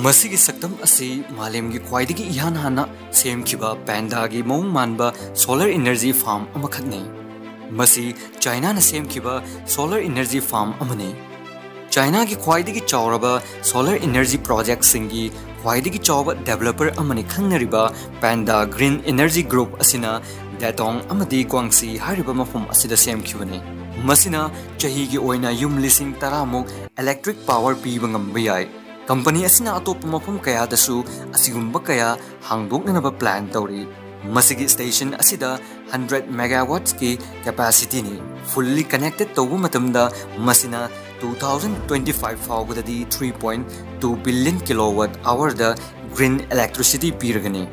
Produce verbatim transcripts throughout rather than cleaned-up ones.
ꯃꯁꯤꯒꯤ ꯁꯛꯇꯝ ꯑꯁꯤ ꯃꯥꯂꯦꯝꯒꯤ ꯈ꯭ꯋꯥꯏꯗꯒꯤ ꯏꯍꯥꯟ ꯍꯥꯟꯅ ꯁꯦꯝꯈꯤꯕ ꯄꯥꯟꯗꯥꯒꯤ ꯃꯑꯣꯡ ꯃꯥꯟꯕ solar energy farm ꯑꯃꯈꯛꯅꯤ꯫ ꯃꯁꯤ ꯆꯥꯏꯅꯥꯅ ꯁꯦꯝꯈꯤꯕ solar energy farm ꯑꯃꯅꯤ꯫ ꯆꯥꯏꯅꯥꯒꯤ ꯈ꯭ꯋꯥꯏꯗꯒꯤ ꯆꯥꯎꯔꯕ solar energy projectꯁꯤꯡꯒꯤ ꯈ꯭ꯋꯥꯏꯗꯒꯤ ꯆꯥꯎꯕ developer ꯑꯃꯅꯤ ꯈꯪꯅꯔꯤꯕ ꯄꯥꯟꯗꯥ Green Energy Group ꯑꯁꯤꯅ ꯗꯦꯇꯣꯡ ꯑꯃꯗꯤ ꯒ꯭ꯋꯥꯡꯁꯤ ꯍꯥꯏꯔꯤꯕ ꯃꯐꯝ ꯑꯁꯤꯗ ꯁꯦꯝꯈꯤꯕꯅꯤ꯫ ꯃꯁꯤꯅ ꯆꯍꯤꯒꯤ ꯑꯣꯏꯅ ꯌꯨꯝ ꯂꯤꯁꯤꯡ ꯇꯔꯥꯃꯨꯛ electric power ꯄꯤꯕ ꯉꯝꯕ ꯌꯥꯏ꯫ ꯀꯝꯄꯅꯤ ꯑꯁꯤꯅ ꯑꯇꯣꯞꯄ ꯃꯐꯝ ꯀꯌꯥꯗꯁꯨ ꯑꯁꯤꯒꯨꯝꯕ ꯀꯌꯥ ꯍꯥꯡꯗꯣꯛꯅꯅꯕ plan ꯇꯧꯔꯤ꯫ ꯃꯁꯤꯒꯤ station ꯑꯁꯤꯗ hundred megawattsꯀꯤ capacityꯅꯤ꯫ Fully connected ꯇꯧꯕ ꯃꯇꯝꯗ ꯃꯁꯤꯅ two thousand twenty five ꯐꯥꯎꯕꯗꯗꯤ three point two billion kilowatt hourꯗ green electricity ꯄꯤꯔꯒꯅꯤ꯫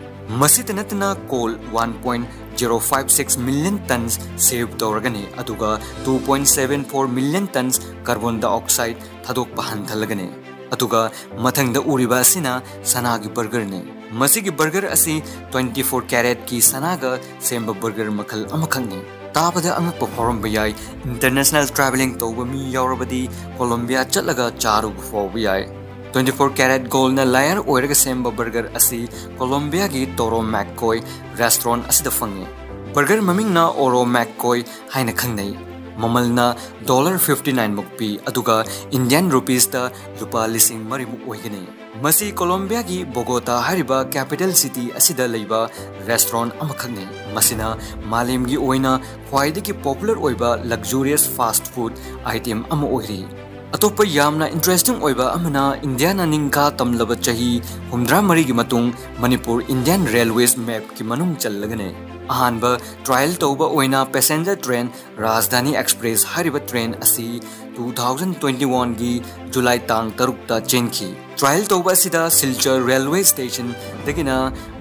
ꯃꯁꯤꯇ ꯅꯠꯇꯅ coal one point zero five six million tons save ꯇꯧꯔꯒꯅꯤ, ꯑꯗꯨꯒ two point seven four million tons carbon dioxide ꯊꯥꯗꯣꯛꯄ ꯍꯟꯊꯍꯜꯂꯒꯅꯤ꯫ ꯑꯗꯨꯒ ꯃꯊꯪꯗ ꯎꯔꯤꯕ ꯑꯁꯤꯅ ꯁꯅꯥꯒꯤ burgerꯅꯤ꯫ ꯃꯁꯤꯒꯤ burger ꯑꯁꯤ twenty four caratꯀꯤ ꯁꯅꯥꯒ ꯁꯦꯝꯕ burger ꯃꯈꯜ ꯑꯃꯈꯛꯅꯤ꯫ ꯇꯥꯕꯗ ꯑꯉꯛꯄ ꯐꯥꯎꯔꯝꯕ ꯌꯥꯏ, international travelling ꯇꯧꯕ ꯃꯤ ꯌꯥꯎꯔꯕꯗꯤ ꯀꯣꯂꯣꯝꯕꯤꯌꯥ ꯆꯠꯂꯒ ꯆꯥꯔꯨꯕ ꯐꯥꯎꯕ ꯌꯥꯏ꯫ Twenty four carat goldꯅ layer ꯑꯣꯏꯔꯒ ꯁꯦꯝꯕ burger ꯑꯁꯤ ꯀꯣꯂꯣꯝꯕꯤꯌꯥꯒꯤ Toro Mac Coy restaurant ꯑꯁꯤꯗ ꯐꯪꯉꯤ꯫ Burger ꯃꯃꯤꯡꯅ Oro Mac Coy ꯍꯥꯏꯅ ꯈꯪꯅꯩ꯫ ꯃꯃꯜꯅ dollar fifty nine ꯃꯨꯛ ꯄꯤ, ꯑꯗꯨꯒ Indian rupeesꯇ ꯂꯨꯄꯥ ꯂꯤꯁꯤꯡ ꯃꯔꯤꯃꯨꯛ ꯑꯣꯏꯒꯅꯤ꯫ ꯃꯁꯤ ꯀꯣꯂꯣꯝꯕꯤꯌꯥꯒꯤ ꯕꯣꯒꯣꯇꯥ ꯍꯥꯏꯔꯤꯕ capital city ꯑꯁꯤꯗ ꯂꯩꯕ restaurant ꯑꯃꯈꯛꯅꯤ꯫ ꯃꯁꯤꯅ ꯃꯥꯂꯦꯝꯒꯤ ꯑꯣꯏꯅ ꯈ꯭ꯋꯥꯏꯗꯒꯤ popular ꯑꯣꯏꯕ luxurious fast food item ꯑꯃ ꯑꯣꯏꯔꯤ꯫ ꯑꯇꯣꯞꯄ ꯌꯥꯝꯅ interesting ꯑꯣꯏꯕ ꯑꯃꯅ ꯏꯟꯗꯤꯌꯥꯅ ꯅꯤꯡꯈꯥ ꯇꯝꯂꯕ ꯆꯍꯤ ꯍꯨꯝꯗ꯭ꯔꯥ ꯃꯔꯤꯒꯤ ꯃꯇꯨꯡ ꯃꯅꯤꯄꯨꯔ Indian Railways mapꯀꯤ ꯃꯅꯨꯡ ꯆꯜꯂꯒꯅꯤ꯫ ꯑꯍꯥꯟꯕ trial ꯇꯧꯕ ꯑꯣꯏꯅ passenger train ꯔꯥꯖꯙꯥꯅꯤ Express ꯍꯥꯏꯔꯤꯕ train ꯑꯁꯤ two thousand twenty oneꯒꯤ July ꯇꯥꯡ ꯇꯔꯨꯛꯇ ꯆꯦꯟꯈꯤ꯫ Trial ꯇꯧꯕ ꯑꯁꯤꯗ ꯁꯤꯜꯆꯔ railway stationꯗꯒꯤꯅ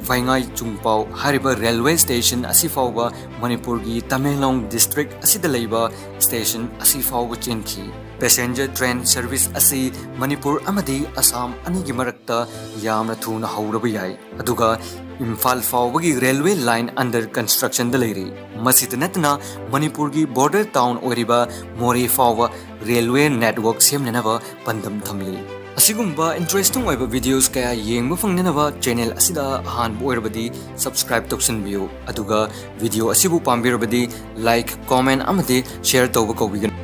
ꯐꯩꯉꯥꯏ ꯆꯨꯡꯄꯥꯎ ꯍꯥꯏꯔꯤꯕ railway station ꯑꯁꯤ ꯐꯥꯎꯕ ꯃꯅꯤꯄꯨꯔꯒꯤ ꯇꯃꯦꯡꯂꯣꯡ district ꯑꯁꯤꯗ ꯂꯩꯕ station ꯑꯁꯤ ꯐꯥꯎꯕ ꯆꯦꯟꯈꯤ꯫ Passenger train service ꯑꯁꯤ ꯃꯅꯤꯄꯨꯔ ꯑꯃꯗꯤ ꯑꯁꯥꯝ ꯑꯅꯤꯒꯤ ꯃꯔꯛꯇ ꯌꯥꯝꯅ ꯊꯨꯅ ꯍꯧꯔꯕ ꯌꯥꯏ, ꯑꯗꯨꯒ ꯏꯝꯐꯥꯜ ꯐꯥꯎꯕꯒꯤ railway line under constructionꯗ ꯂꯩꯔꯤ꯫ ꯃꯁꯤꯇ ꯅꯠꯇꯅ ꯃꯅꯤꯄꯨꯔꯒꯤ border town ꯑꯣꯏꯔꯤꯕ ꯃꯣꯔꯦ ꯐꯥꯎꯕ railway network ꯁꯦꯝꯅꯅꯕ ꯄꯥꯟꯗꯝ ꯊꯝꯂꯤ꯫ ꯑꯁꯤꯒꯨꯝꯕ interesting ꯑꯣꯏꯕ videos ꯀꯌꯥ ꯌꯦꯡꯕ ꯐꯪꯅꯅꯕ channel ꯑꯁꯤꯗ ꯑꯍꯥꯟꯕ ꯑꯣꯏꯔꯕꯗꯤ subscribe ꯇꯧꯁꯤꯟꯕꯤꯌꯨ, ꯑꯗꯨꯒ video ꯑꯁꯤꯕꯨ ꯄꯥꯝꯕꯤꯔꯕꯗꯤ like, comment ꯑꯃꯗꯤ share ꯇꯧꯕ ꯀꯥꯎꯕꯤꯒꯅꯨ꯫